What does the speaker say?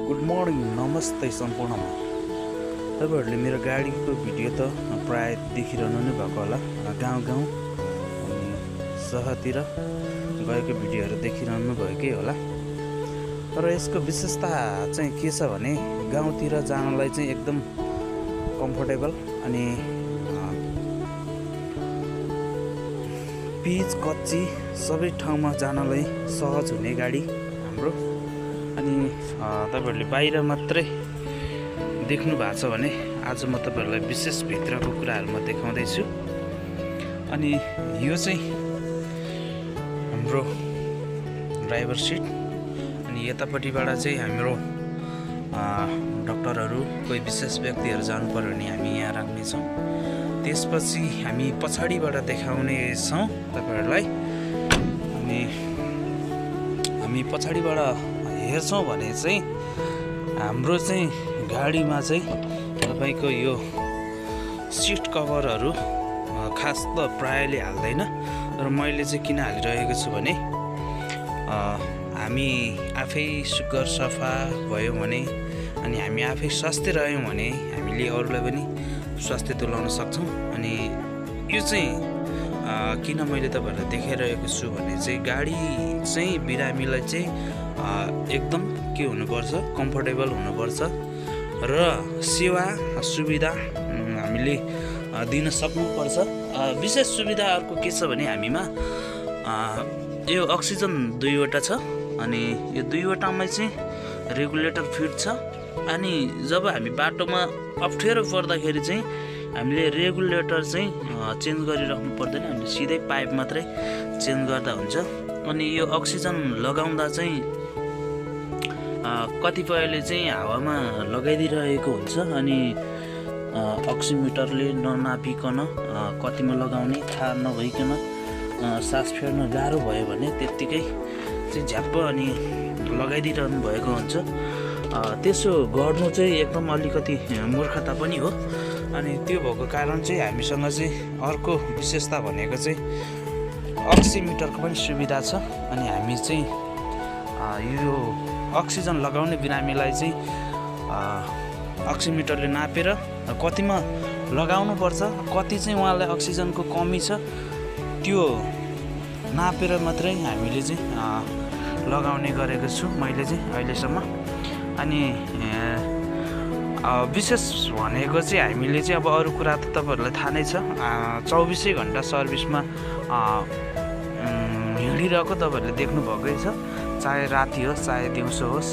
Good morning, नमस्ते सम्पूर्णमा। तपाईहरुले मेरो गाडीको भिडियो त प्राय देखिरहनु नै भएको होला। गाउँ गाउँ अनि सहरतिर गएको भिडियोहरू देखिरहनु भएकै होला। तर यसको विशेषता चाहिँ के छ भने गाउँतिर जानलाई चाहिँ एकदम कम्फर्टेबल अनि पिच कच्ची सबै ठाउँमा जानलाई सहज हुने गाडी हाम्रो। अनि तपाईहरुले बाहिर मात्रै देख्नु भएको छ भने आज म तपाईहरुलाई विशेष भित्रको कुराहरू म देखाउँदै छु। अनि यो चाहिँ हाम्रो ड्राइभर सिट अनि यतापट्टिबाट चाहिँ हाम्रो डाक्टरहरू कोही विशेष व्यक्तिहरू जानु पर्यो भने हामी यहाँ राख्ने छौं। त्यसपछि हामी पछाडिबाट देखाउने छौं तपाईहरुलाई। अनि हामी पछाडिबाट हेर्छौं भने चाहिँ हाम्रो चाहिँ गाडीमा चाहिँ तपाईको यो सिट कभरहरू खास त प्रायले हाल्दैन, तर मैले चाहिँ किन हालिरहेको छु भने हामी आफै सुग्घर सफा भयौं भने अनि हामी आफै स्वस्थ रह्यौं भने हामीले अरूलाई पनि स्वास्थ्य तुल्याउन सक्छौं। अनि यो चाहिँ किन मैले तपाईहरुलाई देखाइरहेको छु भने चाहिँ गाडी चाहिँ बिरामीलाई चाहिँ एकदम के हुनुपर्छ, कम्फर्टेबल हुनुपर्छ र सेवा सुविधा हामीले दिन सक्नुपर्छ। विशेष सुविधा अर्को के छ भने हामीमा यो अक्सिजन 2वटा छ अनि यो 2वटामै चाहिँ रेगुलेटर फिट छ। अनि जब हामी बाटोमा अप्ठ्यारो पर्दाखेरि चाहिँ हामीले रेगुलेटर चाहिँ चेन्ज गरिराख्नु पर्दैन, हामीले सिधै पाइप मात्रै चेन्ज गर्दा हुन्छ। अनि यो अक्सिजन लगाउँदा चाहिँ कतिपयले चाहिँ हावामा लगाइदिरहेको हुन्छ अनि अक्सिमिटरले ननापिकन कतिमा लगाउने थाहा नभइकन सास फेर्न गाह्रो भयो भने त्यत्तिकै चाहिँ झ्याप्प अनि लगाइदिरहनु भएको हुन्छ। त्यसो गर्नु चाहिँ एकदम अलिकति मूर्खता पनि हो। अनि त्यो भएको कारण चाहिँ हामीसँग चाहिँ अर्को विशेषता भनेको चाहिँ अक्सिमिटरको पनि सुविधा छ। अनि हामी चाहिँ यो अक्सिजन लगाउने बिरामीलाई चाहिँ अक्सिमिटरले नापेर कतिमा लगाउनु पर्छ, कति चाहिँ उहाँलाई अक्सिजनको कमी छ त्यो नापेर मात्रै हामीले चाहिँ लगाउने गरेको छु मैले चाहिँ अहिलेसम्म। अनि विशेष भनेको चाहिँ हामीले चाहिँ अब अरू कुरा त तपाईहरुलाई थाहा नै छ, 24 घण्टा सर्भिसमा हिँडिरहेको तपाईहरुले देख्नु भएकै छ। चाहे राति होस् चाहे दिउँसो होस्